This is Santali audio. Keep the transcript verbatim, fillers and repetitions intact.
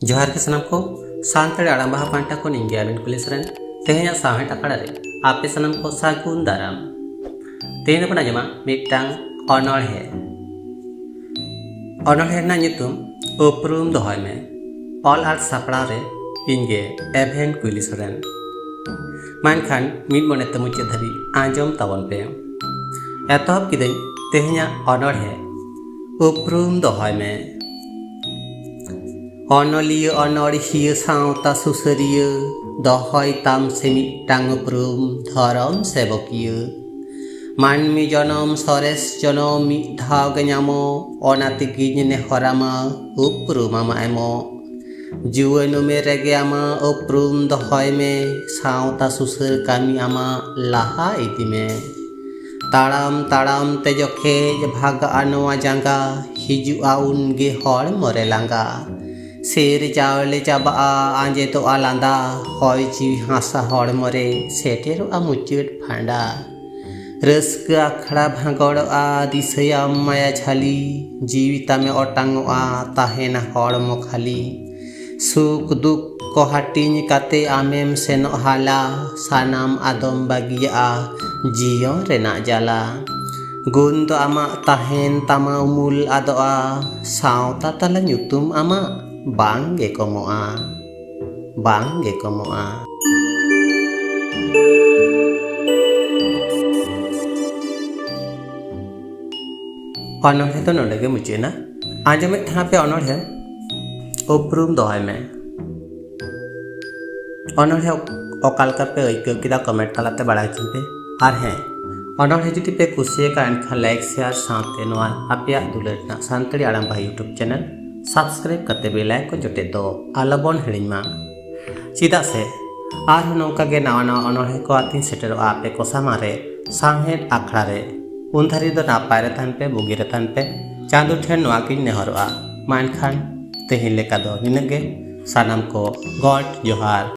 ᱡᱚᱦᱟᱨ ᱜᱮ ᱥᱟᱱᱟᱢ ᱠᱚ᱾ ᱥᱟᱱᱛᱟᱲᱤ ᱟᱲᱟᱝ ᱵᱟᱦᱟ ᱯᱟᱦᱴᱟ ᱠᱷᱚᱱ ᱤᱧ ᱜᱮ ᱟᱹᱵᱤᱱ ᱠᱩᱞᱤ ᱥᱚᱨᱮᱱ᱾ ᱛᱮᱦᱮᱧᱟᱜ ᱥᱟᱶᱦᱮᱫ ᱟᱠᱷᱲᱟ ᱨᱮ ᱟᱯᱮ ᱥᱟᱱᱟᱢ ᱠᱚ ᱥᱟᱹᱜᱩᱱ ᱫᱟᱨᱟᱢ᱾ ᱛᱮᱦᱮᱧ ᱫᱚᱵᱚᱱ ᱟᱸᱡᱚᱢᱟ ᱢᱤᱫᱴᱟᱝ ᱚᱱᱚᱬᱦᱮ᱾ ᱚᱱᱚᱬᱦᱮ ᱨᱮᱱᱟᱜ ᱧᱩᱛᱩᱢ ᱩᱯᱨᱩᱢ ᱫᱚᱦᱚᱭ ᱢᱮ᱾ ᱚᱞ ᱟᱨ ᱥᱟᱯᱲᱟᱣ ᱨᱮ ᱤᱧ ᱜᱮ ᱮᱵᱷᱮᱱ ᱠᱩᱭᱞᱤ ᱥᱚᱨᱮᱱ᱾ ᱢᱮᱱᱠᱷᱟᱱ ᱢᱤᱫ ᱢᱚᱱᱮᱛᱮ ᱢᱩᱪᱟᱹᱫ ᱫᱷᱟᱹᱵᱤᱡ ᱟᱸᱡᱚᱢ ᱛᱟᱵᱚᱱ ᱯᱮ᱾ ᱮᱛᱚᱦᱚᱵ ᱠᱤᱫᱟᱹᱧ ᱛᱮᱦᱮᱧᱟᱜ ᱚᱱᱚᱬᱦᱮ ᱩᱯᱨᱩᱢ ᱫᱚᱦᱚᱭ ᱢᱮ᱾ ᱚᱱᱚᱞᱤᱭᱟᱹ, ᱚᱱᱚᱬᱦᱤᱭᱟᱹ, ᱥᱟᱶᱛᱟ ᱥᱩᱥᱟᱹᱨᱤᱭᱟᱹ, ᱫᱚᱦᱚᱭ ᱛᱟᱢ ᱥᱮ ᱢᱤᱫᱴᱟᱝ ᱩᱯᱨᱩᱢ ᱫᱷᱚᱨᱚᱢ ᱥᱮᱵᱚᱠᱤᱭᱟᱹ᱾ ᱢᱟᱹᱱᱢᱤ ᱡᱚᱱᱚᱢ ᱥᱚᱨᱮᱥ ᱡᱚᱱᱚᱢ ᱢᱤᱫ ᱫᱷᱟᱣ ᱜᱮ ᱧᱟᱢᱚᱜ, ᱚᱱᱟ ᱛᱮᱜᱮᱧ ᱱᱮᱦᱚᱨᱟᱢᱟ ᱩᱯᱨᱩᱢ ᱟᱢᱟ ᱮᱢᱚᱜ᱾ ᱡᱩᱣᱟᱹᱱ ᱩᱢᱮᱨ ᱨᱮᱜᱮ ᱟᱢᱟᱜ ᱩᱯᱨᱩᱢ ᱫᱚᱦᱚᱭ ᱢᱮ, ᱥᱟᱶᱛᱟ ᱥᱩᱥᱟᱹᱨ ᱠᱟᱹᱢᱤ ᱟᱢᱟᱜ ᱞᱟᱦᱟ ᱤᱫᱤ ᱢᱮ᱾ ᱛᱟᱲᱟᱢ ᱛᱟᱲᱟᱢ ᱛᱮ ᱡᱚᱠᱷᱮᱡ ᱵᱷᱟᱜᱟᱜᱼᱟ ᱱᱚᱣᱟ ᱡᱟᱸᱜᱟ, ᱦᱤᱡᱩᱜᱼᱟ ᱩᱱᱜᱮ ᱦᱚᱲᱢᱚ ᱨᱮ ᱞᱟᱸᱜᱟ᱾ ᱥᱮᱨ ᱪᱟᱣᱞᱮ ᱪᱟᱵᱟᱜᱼᱟ, ᱟᱸᱡᱮᱫᱚᱜᱼᱟ ᱞᱟᱸᱫᱟ, ᱦᱚᱭ ᱡᱤᱣᱤ ᱦᱟᱥᱟ ᱦᱚᱲᱢᱚ ᱨᱮ ᱥᱮᱴᱮᱨᱚᱜᱼᱟ ᱢᱩᱪᱟᱹᱫ ᱯᱷᱟᱸᱫᱟ᱾ ᱨᱟᱹᱥᱠᱟᱹ ᱟᱠᱷᱲᱟ ᱵᱷᱟᱸᱜᱚᱲᱚᱜᱼᱟ, ᱫᱤᱥᱟᱹᱭᱟᱢ ᱢᱟᱭᱟ ᱡᱷᱟᱹᱞᱤ, ᱡᱤᱣᱤ ᱛᱟᱢᱮ ᱚᱴᱟᱝᱚᱜᱼᱟ, ᱛᱟᱦᱮᱱᱟ ᱦᱚᱲᱢᱚ ᱠᱷᱟᱹᱞᱤ᱾ ᱥᱩᱠ ᱫᱩᱠ ᱠᱚ ᱦᱟᱹᱴᱤᱧ ᱠᱟᱛᱮ ᱟᱢᱮᱢ ᱥᱮᱱᱚᱜ ᱦᱟᱞᱟ, ᱥᱟᱱᱟᱢ ᱟᱫᱚᱢ ᱵᱟᱹᱜᱤᱭᱟᱜᱼᱟ ᱡᱤᱭᱚᱱ ᱨᱮᱱᱟᱜ ᱡᱟᱞᱟ᱾ ᱜᱩᱱ ᱫᱚ ᱟᱢᱟᱜ ᱛᱟᱦᱮᱱ ᱛᱟᱢᱟ, ᱩᱢᱩᱞ ᱟᱫᱚᱜᱼᱟ, ᱥᱟᱶᱛᱟ ᱛᱟᱞᱟ ᱧᱩᱛᱩᱢ ᱟᱢᱟᱜ ᱵᱟᱝ ᱜᱮ ᱠᱚᱢᱚᱜᱼᱟ, ᱵᱟᱝ ᱜᱮ ᱠᱚᱢᱚᱜᱼᱟ᱾ ᱚᱱᱚᱬᱦᱮ ᱫᱚ ᱱᱚᱰᱮ ᱜᱮ ᱢᱩᱪᱟᱹᱫ ᱮᱱᱟ᱾ ᱟᱸᱡᱚᱢᱮᱫ ᱛᱟᱦᱮᱱᱟ ᱯᱮ ᱚᱱᱚᱬᱦᱮ ᱩᱯᱨᱩᱢ ᱫᱚᱦᱚᱭ ᱢᱮ᱾ ᱚᱱᱚᱬᱦᱮ ᱚᱠᱟ ᱞᱮᱠᱟ ᱯᱮ ᱟᱹᱭᱠᱟᱹᱣ ᱠᱮᱫᱟ, ᱠᱚᱢᱮᱱᱴ ᱛᱟᱞᱟᱛᱮ ᱵᱟᱲᱟᱭ ᱦᱚᱪᱚᱧ ᱯᱮ᱾ ᱟᱨ ᱦᱮᱸ, ᱚᱱᱚᱬᱦᱮ ᱡᱩᱫᱤ ᱯᱮ ᱠᱩᱥᱤᱭᱟᱠᱟᱫ, ᱮᱱᱠᱷᱟᱱ ᱞᱟᱭᱤᱠ, ᱥᱮᱭᱟᱨ ᱥᱟᱶᱛᱮ ᱱᱚᱣᱟ ᱟᱯᱮᱭᱟᱜ ᱫᱩᱞᱟᱹᱲ ᱨᱮᱱᱟᱜ ᱥᱟᱱᱛᱟᱲᱤ ᱟᱲᱟᱝ ᱵᱟᱦᱟ YouTube ᱪᱮᱱᱮᱞ ᱥᱟᱵᱥᱠᱨᱟᱭᱤᱵ ᱠᱟᱛᱮ ᱵᱮᱞ ᱟᱭᱠᱚᱱ ᱡᱚᱴᱮᱫ ᱫᱚ ᱟᱞᱚ ᱵᱚᱱ ᱦᱤᱲᱤᱧ ᱢᱟ᱾ ᱪᱮᱫᱟᱜ ᱥᱮ ᱟᱨᱦᱚᱸ ᱱᱚᱝᱠᱟ ᱜᱮ ᱱᱟᱣᱟ ᱱᱟᱣᱟ ᱚᱱᱚᱬᱦᱮ ᱠᱚ ᱟᱛᱮᱧ ᱥᱮᱴᱮᱨᱚᱜᱼᱟ ᱟᱯᱮ ᱠᱚ ᱥᱟᱢᱟᱝ ᱨᱮ ᱥᱟᱶᱦᱮᱫ ᱟᱠᱷᱲᱟ ᱨᱮ᱾ ᱩᱱ ᱫᱷᱟᱹᱨᱤᱡ ᱫᱚ ᱱᱟᱯᱟᱭ ᱨᱮ ᱛᱟᱦᱮᱱ ᱯᱮ, ᱵᱩᱜᱤ ᱨᱮ ᱛᱟᱦᱮᱱ ᱯᱮ᱾ ᱪᱟᱸᱫᱚ ᱴᱷᱮᱱ ᱱᱚᱣᱟ ᱜᱤᱧ ᱱᱮᱦᱚᱨᱚᱜᱼᱟ᱾ ᱢᱟ ᱮᱱᱠᱷᱟᱱ ᱛᱮᱦᱮᱧ ᱞᱮᱠᱟ ᱫᱚ ᱱᱤᱱᱟᱹᱜ ᱜᱮ᱾ ᱥᱟᱱᱟᱢ ᱠᱚ ᱜᱚᱰ ᱡᱚᱦᱟᱨ᱾